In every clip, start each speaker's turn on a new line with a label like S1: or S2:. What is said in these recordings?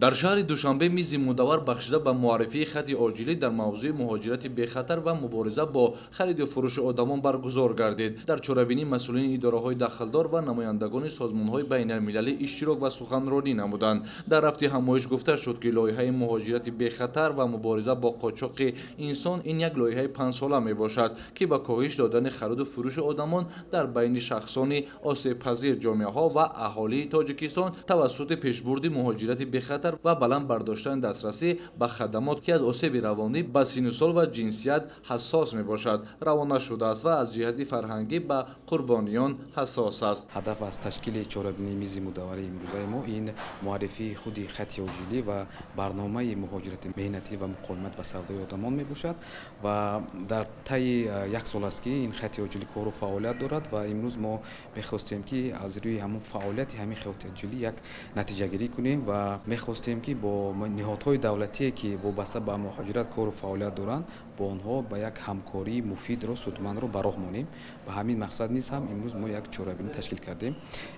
S1: Дар шаҳри Душанбе мизи мудаввар бахшида ба муаррифии хати оҷилӣ дар мавзӯи муҳоҷирати бехатар ва мубориза бо хариду фурӯши одамон баргузор гардид. Дар чорабинӣ масъулини идораҳои дахлдор ва намояндагони созмонҳои байналмилалӣ иштирок ва суханронӣ намуданд. Дар рафти ҳамоиш гуфта шуд, ки лоиҳаи муҳоҷирати бехатар ва мубориза бо қочоқи инсон ин як лоиҳаи панҷсола мебошад, ки ба коҳиш додани хариду фурӯши одамон дар байни шахсони осебпазир, ҷомеаҳо ва аҳолии Тоҷикистон тавассути пешбурди муҳоҷирати бехатар ва баланд бардоштани дастрасӣ ба хадамот, ки аз осеби равонӣ ба синну сол ва ҷинсият ҳассос мебошад, равона шудааст ва аз ҷиҳати фарҳангӣ ба қурбониён ҳассос аст.
S2: Ҳадаф аз ташкили чорабинии мизи мудаввари имрӯзаи мо ин муаррифии худи хати оҷилӣ ва барномаи муҳоҷирати меҳнатӣ ва муқовимат ба савдои одамон мебошад ва дар тайи як сол аст, ки ин хати оҷилӣ кору фаъолият дорад ва имрӯз мо мехостем, ки аз рӯи ҳамон фаъолияти ҳамин хати оҷилӣ як натиҷагирӣ кунем ва мехостем, ки бо ниҳодҳои давлатие, ки вобаста ба муҳоҷират кору фаъолият доранд, бо онҳо ба як ҳамкории муфидро, судмандро ба роҳ монем. Ба ҳамин мақсад низ ҳам имрӯз мо як чорабинӣ ташкил кардем.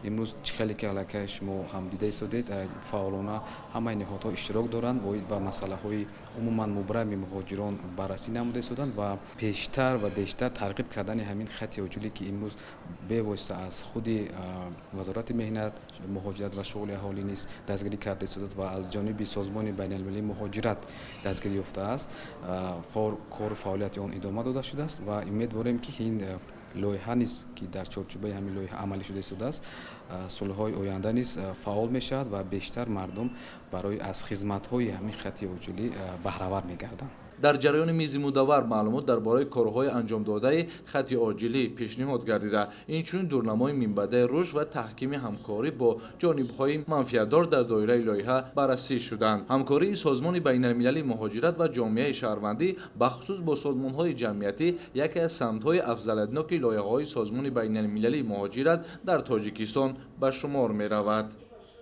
S2: Имрӯз чӣ хеле ки аллакай шумо ҳам дида истодед, фаъолона ҳамаи ниҳодҳо иштирок доранд, оид ба масъалаҳои умуман мубрами муҳоҷирон баррасӣ намуда истоданд ва пештар ва бештар тарғиб кардани ҳамин хати оҷилӣ, ки имрӯз бевосита аз худи Вазорати меҳнат, муҳоҷират ва шуғли аҳолӣ низ дастгирӣ карда истодааст ва аз ҷониби Созмони байналмилалии муҳоҷират дастгирӣ ёфтааст, кору фаъолияти он идома дода шудааст ва умедворем, ки ин лоиҳа низ, ки дар чорчӯбаи ҳамин лоиҳа амалӣ шуда истодааст, солҳои оянда низ фаъол мешавад ва бештар мардум барои аз хизматҳои ҳамин хати оҷилӣ баҳравар мегарданд.
S1: Дар ҷараёни мизи мудаввар маълумот дар бораи корҳои анҷомдодаи хати оҷилӣ пешниҳод гардида, инчунин дурнамои минбаъдаи рушд ва таҳкими ҳамкорӣ бо ҷонибҳои манфиатдор дар доираи лоиҳа баррасӣ шуданд. Ҳамкории Созмони байналмилалии муҳоҷират ва ҷомеаи шаҳрвандӣ, бахусус бо созмонҳои ҷамъиятӣ, яке аз самтҳои афзалиятноки лоиҳаҳои Созмони байналмилалии муҳоҷират дар Тоҷикистон ба шумор меравад.